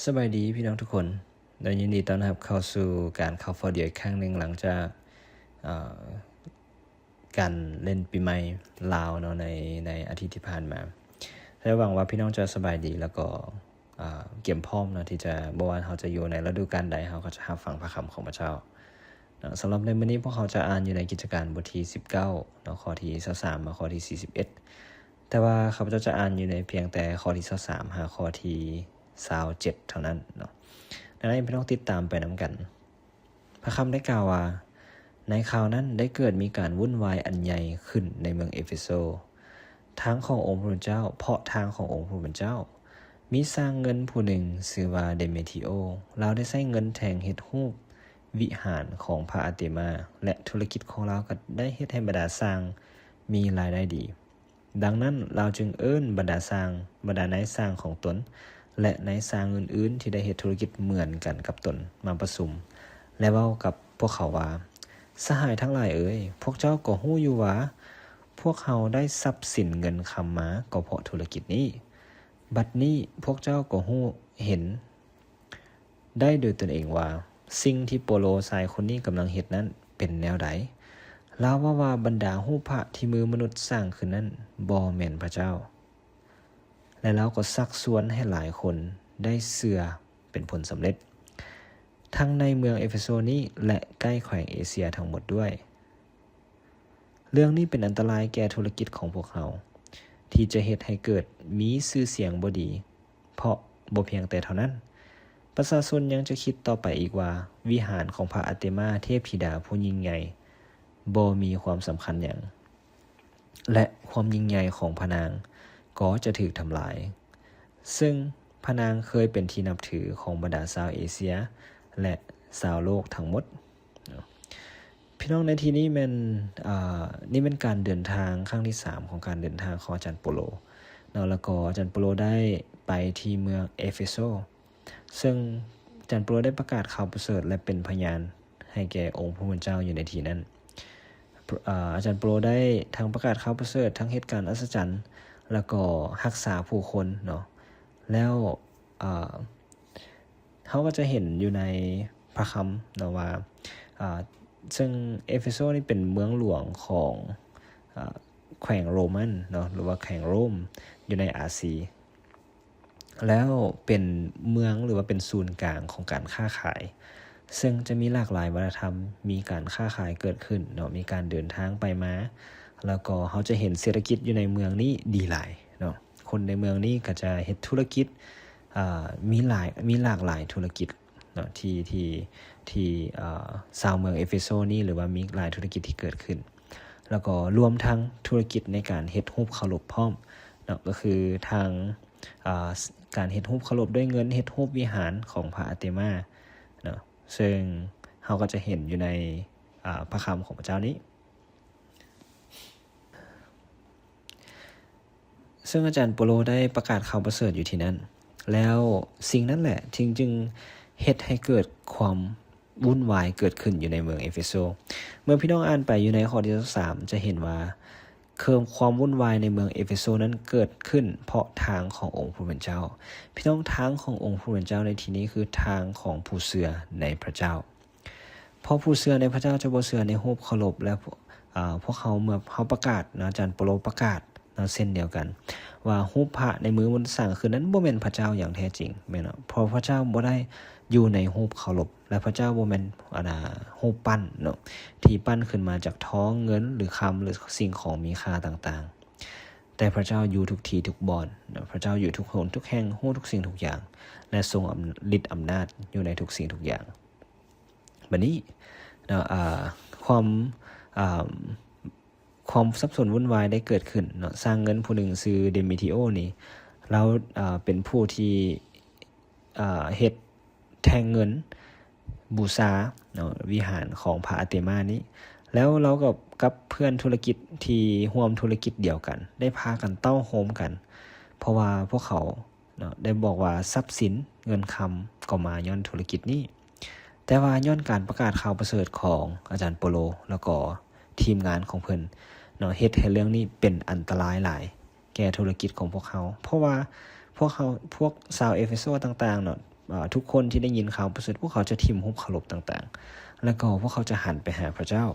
ສະບາຍດີພີ່ນ້ອງທຸກຄົນ ແລະ ຍິນດີຕ້ອນຮັບເຂົ້າສູ່ການເຂົ້າພໍດຽວອີກຄັ້ງໜຶ່ງ ຫຼັງຈາກ ເອີ ການເລ່ນປີໃໝ່ລາວເນາະ ໃນ ໃນອາທິດທີ່ຜ່ານມາ. ແລະ ຫວັງວ່າພີ່ນ້ອງຈະສະບາຍດີ ແລ້ວກໍ ອາ ກຽມພ້ອມເນາະ ທີ່ຈະ ບໍ່ວ່າເຮົາຈະຢູ່ໃນລະດູການໃດ ເຮົາກໍຈະຮັບຟັງພະຄຳຂອງພະເຈົ້າເນາະ. ສຳລັບໃນມື້ນີ້ ພວກເຮົາຈະອ່ານຢູ່ໃນກິດຈະການບົດທີສິບເກົ້າເນາະ ຂໍ້ທີຊາວສາມ ມາຂໍ້ທີສີ່ສິບເອັດ ແຕ່ວ່າຂ້າພະເຈົ້າຈະອ່ານຢູ່ໃນພຽງແຕ່ຂໍ້ທີຊາວສາມ ຫາຂໍ້ທີຊາວເຈັດເທົ່ານັ້ນເນາະ. ດັ່ງນັ້ນ ພີ່ນ້ອງຕິດຕາມໄປນຳກັນ. ພະຄຳໄດ້ກ່າວວ່າ, ໃນຄາວນັ້ນໄດ້ເກີດມີການວຸ່ນວາຍອັນໃຫຍ່ຂຶ້ນໃນເມືອງເອເຟໂຊ, ທາງຂອງອົງພະຜູ້ເປັນເຈົ້າ, ເພາະທາງຂອງອົງພະຜູ້ເປັນເຈົ້າ. ມີຊ່າງເງິນຜູ້ໜຶ່ງຊື່ວ່າເດເມທຣີໂອ, ລາວໄດ້ໃຊ້ເງິນແທ່ງເຮັດຮູບວິຫານຂອງພະອາເຕມາ, ແລະ ທຸລະກິດຂອງລາວກໍໄດ້ເຮັດໃຫ້ບັນດາຊ່າງມີລາຍໄດ້ດີ. ດັ່ງນັ້ນ ລາວຈຶ່ງເອີ້ນບັນດາຊ່າງ, ບັນດານາຍຊ່າງຂອງຕົນ ແລະ ນາຍຊ່າງອື່ນໆ ທີ່ໄດ້ເຮັດທຸລະກິດເໝືອນກັນກັບຕົນມາປະຊຸມ ແລະ ເວົ້າກັບພວກເຂົາວ່າ, ສະຫາຍທັງຫຼາຍເອີຍ, ພວກເຈົ້າກໍຮູ້ຢູ່ວ່າ ພວກເຮົາໄດ້ຊັບສິນເງິນຄຳມາກໍເພາະທຸລະກິດນີ້. ບັດນີ້ພວກເຈົ້າກໍຮູ້ເຫັນ ໄດ້ໂດຍຕົນເອງວ່າ ສິ່ງທີ່ໂປໂລຊາຍຄົນນີ້ກຳລັງເຮັດນັ້ນເປັນແນວໃດ. ລາວເວົ້າວ່າບັນດາຮູບພະທີ່ມືມະນຸດສ້າງຂຶ້ນນັ້ນບໍ່ແມ່ນພະເຈົ້າ, ແລະ ລາວກໍຊັກຊວນໃຫ້ຫຼາຍຄົນໄດ້ເຊື່ອເປັນຜົນສຳເລັດ, ທັງໃນເມືອງເອເຟໂຊນີ້ ແລະ ໃກ້ແຂວງເອເຊຍທັງໝົດດ້ວຍ. ເລື່ອງນີ້ເປັນອັນຕະລາຍແກ່ທຸລະກິດຂອງພວກເຮົາ ທີ່ຈະເຮັດໃຫ້ເກີດມີຊື່ສຽງບໍ່ດີ, ເພາະບໍ່ພຽງແຕ່ເທົ່ານັ້ນ, ປະຊາຊົນຍັງຈະຄິດຕໍ່ໄປອີກວ່າ ວິຫານຂອງພະອາເຕມາເທບທິດາຜູ້ຍິ່ງໃຫຍ່ບໍ່ມີຄວາມສຳຄັນຫຍັງ, ແລະ ຄວາມຍິ່ງໃຫຍ່ຂອງພະນາງກໍຈະຖືກທຳລາຍ, ເຊິ່ງພະນາງເຄີຍເປັນທີ່ນັບຖືຂອງບັນດາຊາວເອເຊຍ ແລະ ຊາວໂລກທັງໝົດ. ພີ່ນ້ອງ, ໃນທີ່ນີ້ແມ່ນ, ເອີ, ນີ້ແມ່ນການເດີນທາງຄັ້ງທີສາມຂອງການເດີນທາງຂອງອາຈານໂປໂລເນາະ, ແລ້ວກໍອາຈານໂປໂລໄດ້ໄປທີ່ເມືອງເອເຟໂຊ, ເຊິ່ງອາຈານໂປໂລໄດ້ປະກາດຂ່າວປະເສີດ ແລະ ເປັນພະຍານໃຫ້ແກ່ອົງພະຜູ້ເປັນເຈົ້າຢູ່ໃນທີ່ນັ້ນ. ອາ, ອາຈານໂປໂລໄດ້ທັງປະກາດຂ່າວປະເສີດ, ທັງເຮັດການອັດສະຈັນ, ແລ້ວກໍຮັກສາຜູ້ຄົນເນາະ. ແລ້ວ, ອາ, ເຮົາກໍຈະເຫັນຢູ່ໃນພະຄຳເນາະວ່າ, ອາ, ເຊິ່ງເອເຟໂຊນີ້ເປັນເມືອງຫຼວງຂອງ, ອາ, ແຂວງໂຣມັນເນາະ ຫຼືວ່າແຂວງໂຣມ ຢູ່ໃນອາຊີ ແລ້ວເປັນເມືອງ ຫຼືວ່າເປັນສູນກາງຂອງການຄ້າຂາຍ ເຊິ່ງຈະມີຫຼາກຫຼາຍວັດທະນະທຳ, ມີການຄ້າຂາຍເກີດຂຶ້ນເນາະ, ມີການເດີນທາງໄປມາ, ແລ້ວກໍເຮົາຈະເຫັນເສດຖະກິດຢູ່ໃນເມືອງນີ້ດີຫຼາຍເນາະ. ຄົນໃນເມືອງນີ້ກໍຈະເຮັດທຸລະກິດ, ອາ, ມີຫຼາຍ, ມີຫຼາກຫຼາຍທຸລະກິດເນາະ ທີ່, ທີ່, ທີ່, ອາ, ຊາວເມືອງເອເຟໂຊນີ້ ຫຼືວ່າມີຫຼາຍທຸລະກິດທີ່ເກີດຂຶ້ນ, ແລ້ວກໍລວມທັງທຸລະກິດໃນການເຮັດຮູບເຄົາລົບພ້ອມເນາະ, ກໍຄືທັງ, ອາ, ການເຮັດຮູບເຄົາລົບດ້ວຍເງິນ, ເຮັດຮູບວິຫານຂອງພະອາເຕມາເນາະ, ເຊິ່ງເຮົາກໍຈະເຫັນຢູ່ໃນ, ອາ, ພະຄຳຂອງພະເຈົ້ານີ້. ເຊິ່ງອາຈານໂປໂລໄດ້ປະກາດຂ່າວປະເສີດຢູ່ທີ່ນັ້ນ, ແລ້ວສິ່ງນັ້ນແຫຼະຈຶ່ງ, ຈຶ່ງເຮັດໃຫ້ເກີດຄວາມວຸ່ນວາຍເກີດຂຶ້ນຢູ່ໃນເມືອງເອເຟໂຊ. ເມື່ອພີ່ນ້ອງອ່ານໄປຢູ່ໃນຂໍ້ທີຊາວສາມ ຈະເຫັນວ່າ ເຄີ- ຄວາມວຸ່ນວາຍໃນເມືອງເອເຟໂຊນັ້ນເກີດຂຶ້ນເພາະທາງຂອງອົງຜູ້ເປັນເຈົ້າ. ພີ່ນ້ອງ, ທາງຂອງອົງຜູ້ເປັນເຈົ້າໃນທີ່ນີ້ຄືທາງຂອງຜູ້ເຊື່ອໃນພະເຈົ້າ. ເພາະຜູ້ເຊື່ອໃນພະເຈົ້າຈະບໍ່ເຊື່ອໃນຮູບເຄົາລົບ ແລະ ອາ ພວກເຮົາ ເມື່ອເຮົາປະກາດເນາະ, ອາຈານໂປໂລປະກາດເນາະ ເຊັ່ນດຽວກັນ ວ່າຮູບພະໃນມືມະນຸດສ້າງຂຶ້ນນັ້ນບໍ່ແມ່ນພະເຈົ້າຢ່າງແທ້ຈິງ ແມ່ນເນາະ, ເພາະພະເຈົ້າບໍ່ໄດ້ຢູ່ໃນຮູບເຄົາລົບ ແລະ ພະເຈົ້າບໍ່ແມ່ນ ອັນນ່າ ຮູບປັ້ນເນາະ ທີ່ປັ້ນຂຶ້ນມາຈາກທອງ, ເງິນ ຫຼື ຄຳ ຫຼື ສິ່ງຂອງມີຄ່າຕ່າງໆ, ແຕ່ພະເຈົ້າຢູ່ທຸກທີ່ທຸກບ່ອນເນາະ, ພະເຈົ້າຢູ່ທຸກຫົນທຸກແຫ່ງ, ຮູ້ທຸກສິ່ງທຸກຢ່າງ ແລະ ຊົງອຳ- ລິດອຳນາດຢູ່ໃນທຸກສິ່ງທຸກຢ່າງ. ບັດນີ້ເນາະ ອາ ຄວາມ ອາ ຄວາມສັບສົນວຸ່ນວາຍໄດ້ເກີດຂຶ້ນເນາະ. ຊ່າງເງິນຜູ້ໜຶ່ງຊື່ເດເມທຣີໂອນີ້ ລາວ ອາ ເປັນຜູ້ທີ່ ອາ ເຮັດແທ່ງເງິນບູຊາເນາະ ວິຫານຂອງພະອາເຕມານີ້ ແລ້ວລາວກໍກັບເພື່ອນທຸລະກິດທີ່ຮ່ວມທຸລະກິດດຽວກັນ ໄດ້ພາກັນເຕົ້າໂຮມກັນ ເພາະວ່າພວກເຂົາ ເນາະ ໄດ້ບອກວ່າຊັບສິນເງິນຄຳກໍມາຍ້ອນທຸລະກິດນີ້. ແຕ່ວ່າຍ້ອນການປະກາດຂ່າວປະເສີດຂອງອາຈານໂປໂລ ແລ້ວກໍທີມງານຂອງເພິ່ນເນາະ ເຮັດໃຫ້ເລື່ອງນີ້ເປັນອັນຕະລາຍຫຼາຍແກ່ທຸລະກິດຂອງພວກເຮົາ. ເພາະວ່າພວກເຮົາ ພວກຊາວເອເຟໂຊຕ່າງໆເນາະ ອາ ທຸກຄົນທີ່ໄດ້ຍິນຂ່າວປະເສີດ ພວກເຂົາຈະຖິ້ມຮູບເຄົາລົບຕ່າງໆ ແລ້ວກໍພວກເຂົາຈະຫັນໄປຫາພະເຈົ້າ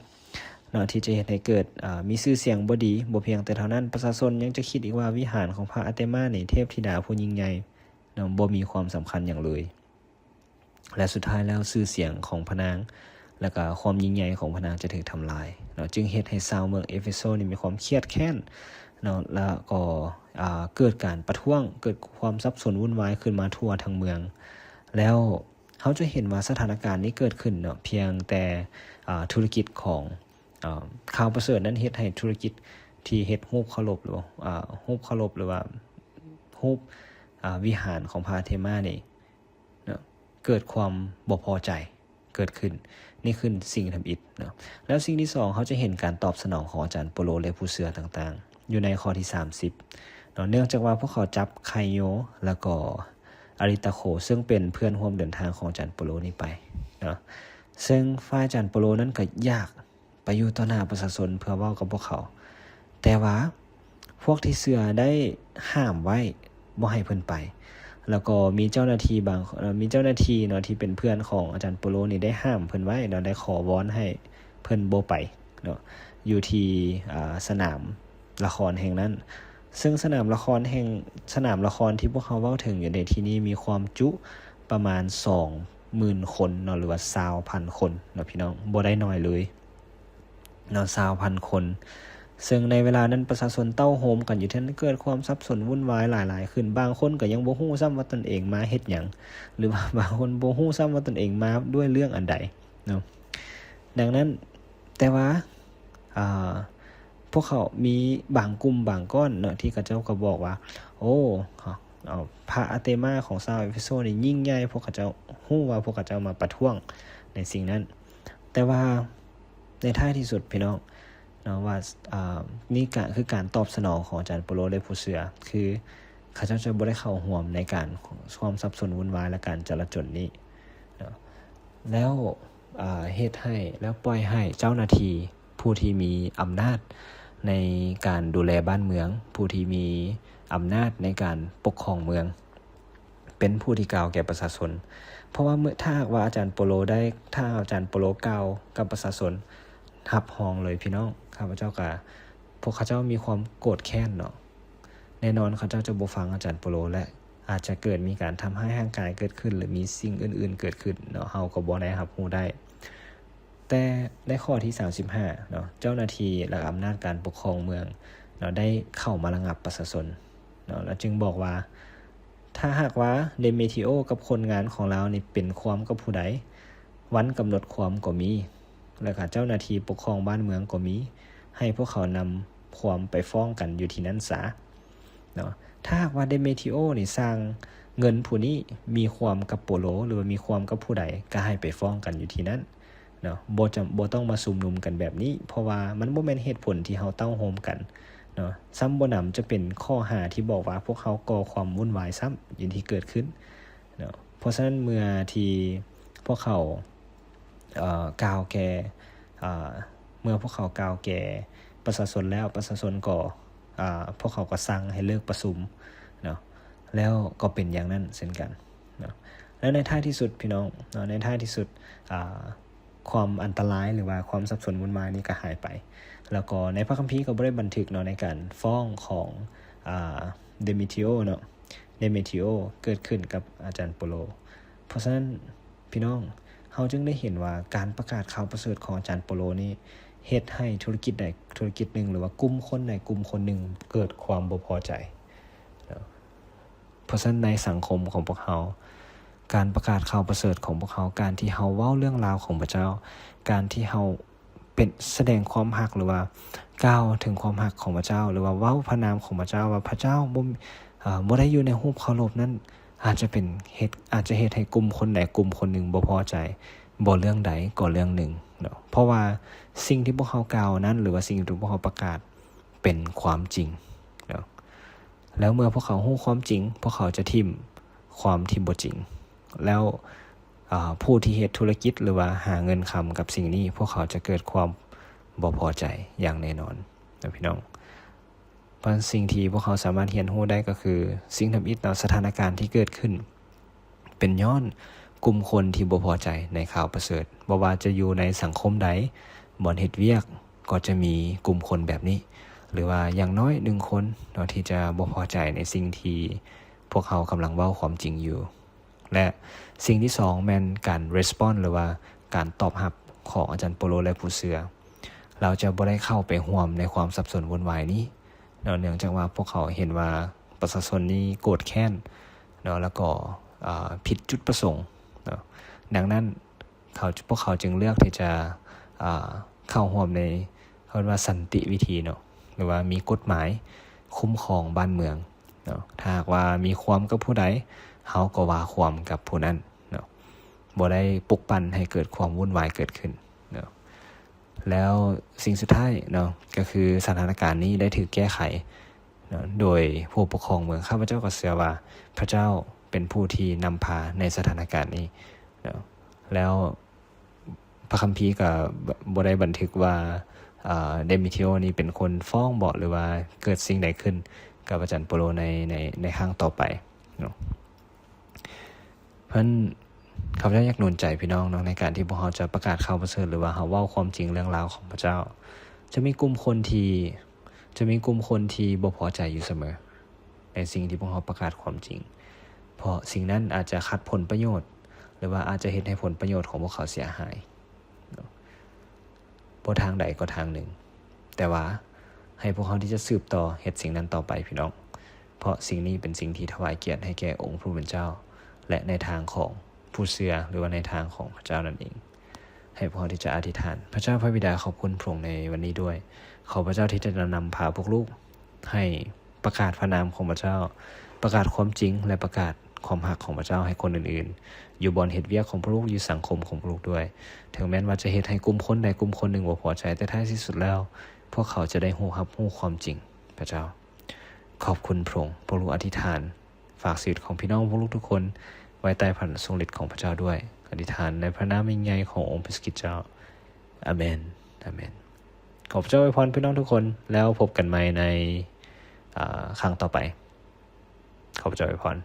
ເນາະ ທີ່ຈະເຮັດໃຫ້ເກີດ ອາ ມີຊື່ສຽງບໍ່ດີ. ບໍ່ພຽງແຕ່ເທົ່ານັ້ນ ປະຊາຊົນຍັງຈະຄິດອີກວ່າວິຫານຂອງພະອາເຕມານີ້ ເທບທິດາຜູ້ຍິ່ງໃຫຍ່ເນາະ ບໍ່ມີຄວາມສຳຄັນຫຍັງເລີຍ. ແລະ ສຸດທ້າຍແລ້ວ ຊື່ສຽງຂອງພະນາງ ແລະ ກະຄວາມຍິ່ງໃຫຍ່ຂອງພະນາງຈະຖືກທຳລາຍເນາະ, ຈຶ່ງເຮັດໃຫ້ຊາວເມືອງເອເຟໂຊນີ້ມີຄວາມຄຽດແຄ້ນເນາະ ແລະ ກໍ ອາ ເກີດການປະທ້ວງ, ເກີດຄວາມສັບສົນວຸ່ນວາຍຂຶ້ນມາທົ່ວທັງເມືອງ. ແລ້ວເຮົາຈະເຫັນວ່າສະຖານະການນີ້ເກີດຂຶ້ນເນາະ ພຽງແຕ່ ອາ ທຸລະກິດຂອງ ອາ ຂ່າວປະເສີດນັ້ນເຮັດໃຫ້ທຸລະກິດທີ່ເຮັດຮູບເຄົາລົບ ຫຼືວ່າ ອາ ຮູບເຄົາລົບ ຫຼືວ່າຮູບ ອາ ວິຫານຂອງພະອາເທມານີ້ ເນາະ ເກີດຄວາມບໍ່ພໍໃຈເກີດຂຶ້ນ. ນີ້ຄືສິ່ງທຳອິດເນາະ. ແລ້ວສິ່ງທີສອງ ເຮົາຈະເຫັນການຕອບສະໜອງຂອງອາຈານໂປໂລ ແລະ ຜູ້ເຊື່ອຕ່າງໆ ຢູ່ໃນຂໍ້ທີສາມສິບເນາະ. ເນື່ອງຈາກວ່າພວກເຂົາຈັບໄຄໂຍ ແລ້ວກໍອາລິຕາໂຄ ເຊິ່ງເປັນເພື່ອນຮ່ວມເດີນທາງຂອງອາຈານໂປໂລນີ້ໄປເນາະ, ເຊິ່ງຝ່າຍອາຈານໂປໂລນັ້ນກໍຢາກ ໄປຢູ່ຕໍ່ໜ້າປະຊາຊົນເພື່ອເວົ້າກັບພວກເຂົາ, ແຕ່ວ່າພວກທີ່ເຊື່ອໄດ້ຫ້າມໄວ້ບໍ່ໃຫ້ເພິ່ນໄປ, ແລ້ວກໍມີເຈົ້າໜ້າທີ່ບາງ ເອີ່ ມີເຈົ້າໜ້າທີ່ເນາະ ທີ່ເປັນເພື່ອນຂອງອາຈານໂປໂລນີ້ໄດ້ຫ້າມເພິ່ນໄວ້ເນາະ, ໄດ້ຂໍວອນໃຫ້ເພິ່ນບໍ່ໄປເນາະ ຢູ່ທີ່ ອາ ສະໜາມລະຄອນແຫ່ງນັ້ນ. ເຊິ່ງສະໜາມລະຄອນແຫ່ງ ສະໜາມລະຄອນທີ່ພວກເຮົາເວົ້າເຖິງຢູ່ໃນທີ່ນີ້ ມີຄວາມຈຸປະມານສອງ ໝື່ນຄົນເນາະ ຫຼືວ່າຊາວພັນຄົນເນາະ ພີ່ນ້ອງ, ບໍ່ໄດ້ໜ້ອຍເລີຍເນາະ ຊາວພັນຄົນ. ເຊິ່ງໃນເວລານັ້ນປະຊາຊົນເຕົ້າໂຮມກັນຢູ່ທີ່ນັ້ນ, ເກີດຄວາມສັບສົນວຸ່ນວາຍຫຼາຍໆຂຶ້ນ. ບາງຄົນກໍຍັງບໍ່ຮູ້ຊ້ຳວ່າຕົນເອງມາເຮັດຫຍັງ ຫຼືວ່າບາງຄົນບໍ່ຮູ້ຊ້ຳວ່າຕົນເອງມາດ້ວຍເລື່ອງອັນໃດເນາະ. ດັ່ງນັ້ນ ແຕ່ວ່າ ອາ ພວກເຂົາມີບາງກຸ່ມບາງກ້ອນເນາະ ທີ່ເຂົາເຈົ້າກໍບອກວ່າ ໂອ້ ເອົາ ພະອາເຕມາຂອງຊາວເອເຟໂຊນີ້ຍິ່ງໃຫຍ່, ພວກເຂົາເຈົ້າຮູ້ວ່າພວກເຂົາເຈົ້າມາປະທ້ວງໃນສິ່ງນັ້ນ. ແຕ່ວ່າໃນທ້າຍທີ່ສຸດ ພີ່ນ້ອງເນາະ ວ່າ ອາ ນີ້ກະຄືການຕອບສະໜອງຂອງອາຈານໂປໂລ ແລະ ຜູ້ເຊື່ອ ຄືເຂົາເຈົ້າຈະບໍ່ໄດ້ເຂົ້າຮ່ວມໃນການ ຄວາມສັບສົນວຸ່ນວາຍ ແລະ ການຈະລາຈົນນີ້ເນາະ. ແລ້ວ ອາ ເຮັດໃຫ້ ແລ້ວປ່ອຍໃຫ້ເຈົ້າໜ້າທີ່ຜູ້ທີ່ມີອຳນາດໃນການດູແລບ້ານເມືອງ, ຜູ້ທີ່ມີອຳນາດໃນການປົກຄອງເມືອງ ເປັນຜູ້ທີ່ກ່າວແກ່ປະຊາຊົນ. ເພາະວ່າເມື່ອ ຖ້າຫາກວ່າອາຈານໂປໂລໄດ້ ຖ້າອາຈານໂປໂລກ່າວກັບປະຊາຊົນ ຮັບຮອງເລີຍ ພີ່ນ້ອງ, ຂ້າພະເຈົ້າກະ ພວກເຂົາເຈົ້າມີຄວາມໂກດແຄ້ນເນາະ, ແນ່ນອນເຂົາເຈົ້າຈະບໍ່ຟັງອາຈານໂປໂລ ແລະ ອາດຈະເກີດມີການທຳຮ້າຍຮ່າງກາຍເກີດຂຶ້ນ ຫຼື ມີສິ່ງອື່ນໆເກີດຂຶ້ນເນາະ, ເຮົາກໍບໍ່ໄດ້ຮັບຮູ້ໄດ້. ແຕ່ໃນຂໍ້ທີສາມສິບຫ້າເນາະ, ເຈົ້າໜ້າທີ່ ແລະ ອຳນາດການປົກຄອງເມືອງເນາະ ໄດ້ເຂົ້າມາລະງັບປະຊາຊົນເນາະ ແລ້ວຈຶ່ງບອກວ່າ ຖ້າຫາກວ່າເດເມທຣີໂອກັບຄົນງານຂອງລາວນີ້ເປັນຄວາມກັບຜູ້ໃດ, ວັນກຳນົດຄວາມກໍມີ ແລ້ວກະເຈົ້າໜ້າທີ່ປົກຄອງບ້ານເມືອງກໍມີ, ໃຫ້ພວກເຂົານຳຄວາມໄປຟ້ອງກັນຢູ່ທີ່ນັ້ນສາເນາະ. ຖ້າຫາກວ່າເດເມທຣີໂອນີ້ສ້າງເງິນຜູ້ນີ້ມີຄວາມກັບໂປໂລ ຫຼືວ່າມີຄວາມກັບຜູ້ໃດ ກະໃຫ້ໄປຟ້ອງກັນຢູ່ທີ່ນັ້ນເນາະ, ບໍ່ຈຳ ບໍ່ຕ້ອງມາຊຸມນຸມກັນແບບນີ້ ເພາະວ່າມັນບໍ່ແມ່ນເຫດຜົນທີ່ເຮົາເຕົ້າໂຮມກັນເນາະ. ຊ້ຳບໍ່ໜຳຈະເປັນຂໍ້ຫາທີ່ບອກວ່າພວກເຮົາກໍ່ຄວາມວຸ່ນວາຍຊ້ຳຢູ່ທີ່ເກີດຂຶ້ນເນາະ. ເພາະສະນັ້ນເມື່ອທີ່ພວກເຂົາ ເອີ່ ກ່າວແກ່ ເອີ່ ເມື່ອພວກເຂົາກ່າວແກ່ປະຊາຊົນແລ້ວ ປະຊາຊົນກໍ ອາ ພວກເຂົາກໍສັ່ງໃຫ້ເລີກປະຊຸມເນາະ, ແລ້ວກໍເປັນຢ່າງນັ້ນເຊັ່ນກັນເນາະ. ແລ້ວໃນທ້າຍທີ່ສຸດ ພີ່ນ້ອງເນາະ ໃນທ້າຍທີ່ສຸດ ອາ ຄວາມອັນຕະລາຍ ຫຼືວ່າຄວາມສັບສົນວຸ່ນວາຍນີ້ກໍຫາຍໄປ, ແລ້ວກໍໃນພະຄຳພີກໍບໍ່ໄດ້ບັນທຶກເນາະ ໃນການຟ້ອງຂອງ ອາ ເດເມທຣີໂອເນາະ, ເດເມທຣີໂອເກີດຂຶ້ນກັບອາຈານໂປໂລ. ເພາະສະນັ້ນ ພີ່ນ້ອງ, ເຮົາຈຶ່ງໄດ້ເຫັນວ່າການປະກາດຂ່າວປະເສີດຂອງອາຈານໂປໂລນີ້ ເຮັດໃຫ້ທຸລະກິດໃດທຸລະກິດໜຶ່ງ ຫຼືວ່າກຸ່ມຄົນໃດກຸ່ມຄົນໜຶ່ງເກີດຄວາມບໍ່ພໍໃຈເນາະ. ເພາະສະນັ້ນໃນສັງຄົມຂອງພວກເຮົາ, ການປະກາດຂ່າວປະເສີດຂອງພວກເຮົາ, ການທີ່ເຮົາເວົ້າເລື່ອງລາວຂອງພະເຈົ້າ, ການທີ່ເຮົາ ເປັນ ສະແດງຄວາມຮັກ ຫຼືວ່າກ່າວເຖິງຄວາມຮັກຂອງພະເຈົ້າ ຫຼືວ່າເວົ້າພະນາມຂອງພະເຈົ້າ ວ່າພະເຈົ້າບໍ່ ເອີ່ ບໍ່ໄດ້ຢູ່ໃນຮູບເຄົາລົບນັ້ນ ອາດຈະເປັນເຮັດ ອາດຈະເຮັດໃຫ້ກຸ່ມຄົນໃດກຸ່ມຄົນໜຶ່ງບໍ່ພໍໃຈ ບໍ່ເລື່ອງໃດກໍເລື່ອງໜຶ່ງເນາະ. ເພາະວ່າສິ່ງທີ່ພວກເຮົາກ່າວນັ້ນ ຫຼືວ່າສິ່ງທີ່ພວກເຮົາປະກາດເປັນຄວາມຈິງເນາະ. ແລ້ວເມື່ອພວກເຂົາຮູ້ຄວາມຈິງ ພວກເຂົາຈະຖິ້ມຄວາມທີ່ບໍ່ຈິງ ແລ້ວ ອາ ຜູ້ທີ່ເຮັດທຸລະກິດ ຫຼືວ່າຫາເງິນຄຳກັບສິ່ງນີ້ ພວກເຂົາຈະເກີດຄວາມບໍ່ພໍໃຈຢ່າງແນ່ນອນນະ ພີ່ນ້ອງ. ເພາະສະນັ້ນສິ່ງທີ່ພວກເຮົາສາມາດຮຽນຮູ້ໄດ້ກໍຄື ສິ່ງທຳອິດເນາະ ສະຖານະການທີ່ເກີດຂຶ້ນ ເປັນຍ້ອນກຸ່ມຄົນທີ່ບໍ່ພໍໃຈໃນຂ່າວປະເສີດ, ບໍ່ວ່າຈະຢູ່ໃນສັງຄົມໃດ, ບ່ອນເຮັດວຽກກໍຈະມີກຸ່ມຄົນແບບນີ້ ຫຼືວ່າຢ່າງນ້ອຍໜຶ່ງຄົນເນາະ ທີ່ຈະບໍ່ພໍໃຈໃນສິ່ງທີ່ພວກເຮົາກຳລັງເວົ້າຄວາມຈິງຢູ່. ແລະ ສິ່ງທີສອງແມ່ນການ response ຫຼືວ່າການຕອບຮັບຂອງອາຈານໂປໂລ ແລະ ຜູ້ເຊື່ອ. ລາວຈະບໍ່ໄດ້ເຂົ້າໄປຮ່ວມໃນຄວາມສັບສົນວຸ່ນວາຍນີ້ເນາະ, ເນື່ອງຈາກວ່າພວກເຂົາເຫັນວ່າປະຊາຊົນນີ້ໂກດແຄ້ນເນາະ ແລ້ວກໍ ອາ ຜິດຈຸດປະສົງເນາະ. ດັ່ງນັ້ນ ເຂົາ ພວກເຂົາຈຶ່ງເລືອກທີ່ຈະ ອາ ເຂົ້າຮ່ວມໃນ ເຂົາເອີ້ນວ່າສັນຕິວິທີເນາະ ຫຼືວ່າມີກົດໝາຍຄຸ້ມຄອງບ້ານເມືອງເນາະ. ຖ້າຫາກວ່າມີຄວາມກັບຜູ້ໃດ, ເຮົາກໍວ່າຄວາມກັບຜູ້ນັ້ນເນາະ, ບໍ່ໄດ້ປຸກປັ່ນໃຫ້ເກີດຄວາມວຸ່ນວາຍເກີດຂຶ້ນເນາະ. ແລ້ວສິ່ງສຸດທ້າຍເນາະ ກໍຄືສະຖານະການນີ້ໄດ້ຖືກແກ້ໄຂເນາະ ໂດຍຜູ້ປົກຄອງເມືອງ. ຂ້າພະເຈົ້າກໍເຊື່ອວ່າພະເຈົ້າເປັນຜູ້ທີ່ນຳພາໃນສະຖານະການນີ້ເນາະ. ແລ້ວພະຄຳພີກໍ ບໍ່ໄດ້ບັນທຶກວ່າ ອາ ເດມີທຣິໂອນີ້ເປັນຄົນຟ້ອງບໍ ຫຼືວ່າເກີດສິ່ງໃດຂຶ້ນກັບອາຈານໂປໂລໃນ ໃນ ໃນຄັ້ງຕໍ່ໄປເນາະ. ເພິ່ນ ຂ້າພະເຈົ້າຢາກໜູນໃຈພີ່ນ້ອງເນາະ ໃນການທີ່ພວກເຮົາຈະປະກາດຂ່າວປະເສີດ ຫຼືວ່າເຮົາເວົ້າຄວາມຈິງເລື່ອງລາວຂອງພະເຈົ້າ. ຈະມີກຸ່ມຄົນທີ່ ຈະມີກຸ່ມຄົນທີ່ບໍ່ພໍໃຈຢູ່ສະເໝີໃນສິ່ງທີ່ພວກເຮົາປະກາດຄວາມຈິງ, ເພາະສິ່ງນັ້ນອາດຈະຂັດຜົນປະໂຫຍດ ຫຼືວ່າອາດຈະເຮັດໃຫ້ຜົນປະໂຫຍດຂອງພວກເຂົາເສຍຫາຍເນາະ. ບໍ່ທາງໃດກໍທາງໜຶ່ງ, ແຕ່ວ່າໃຫ້ພວກເຮົາທີ່ຈະສືບຕໍ່ເຮັດສິ່ງນັ້ນຕໍ່ໄປພີ່ນ້ອງ, ເພາະສິ່ງນີ້ເປັນສິ່ງທີ່ຖວາຍກຽດໃຫ້ແກ່ອົງພະຜູ້ເປັນເຈົ້າ ແລະ ໃນທາງຂອງຜູ້ເຊື່ອ ຫຼືວ່າໃນທາງຂອງພະເຈົ້ານັ້ນເອງ. ໃຫ້ພວກເຮົາທີ່ຈະອະທິຖານ. ພະເຈົ້າພະບິດາ ຂອບຄຸນພະອົງໃນວັນນີ້ດ້ວຍ. ຂໍພະເຈົ້າທີ່ຈະນຳພາພວກລູກໃຫ້ປະກາດພະນາມຂອງພະເຈົ້າ, ປະກາດຄວາມຈິງ ແລະ ປະກາດຄວາມຮັກຂອງພະເຈົ້າໃຫ້ຄົນອື່ນໆ ຢູ່ບ່ອນເຮັດວຽກຂອງພວກລູກ, ຢູ່ສັງຄົມຂອງພວກລູກດ້ວຍ. ເຖິງແມ່ນວ່າຈະເຮັດໃຫ້ກຸ່ມຄົນໃດກຸ່ມຄົນໜຶ່ງບໍ່ພໍໃຈ, ແຕ່ທ້າຍທີ່ສຸດແລ້ວ ພວກເຂົາຈະໄດ້ຮູ້ຮັບຮູ້ຄວາມຈິງ. ພະເຈົ້າ ຂອບຄຸນພະອົງ. ພວກລູກອະທິຖານ ຝາກຊີວິດຂອງພີ່ນ້ອງພວກລູກທຸກຄົນໄວ້ໃຕ້ພະອຳນາດຊົງລິດຂອງພະເຈົ້າດ້ວຍ. ອະທິຖານໃນພະນາມຍິ່ງໃຫຍ່ຂອງອົງພະເຢຊູຄຣິດເຈົ້າ. ອາເມນ. ອາເມນ. ຂໍພະເຈົ້າອວຍພອນພີ່ນ້ອງທຸກຄົນ, ແລ້ວພົບກັນໃໝ່ໃນ ອາ ຄັ້ງຕໍ່ໄປ. ຂໍພະເຈົ້າອວຍພອນ.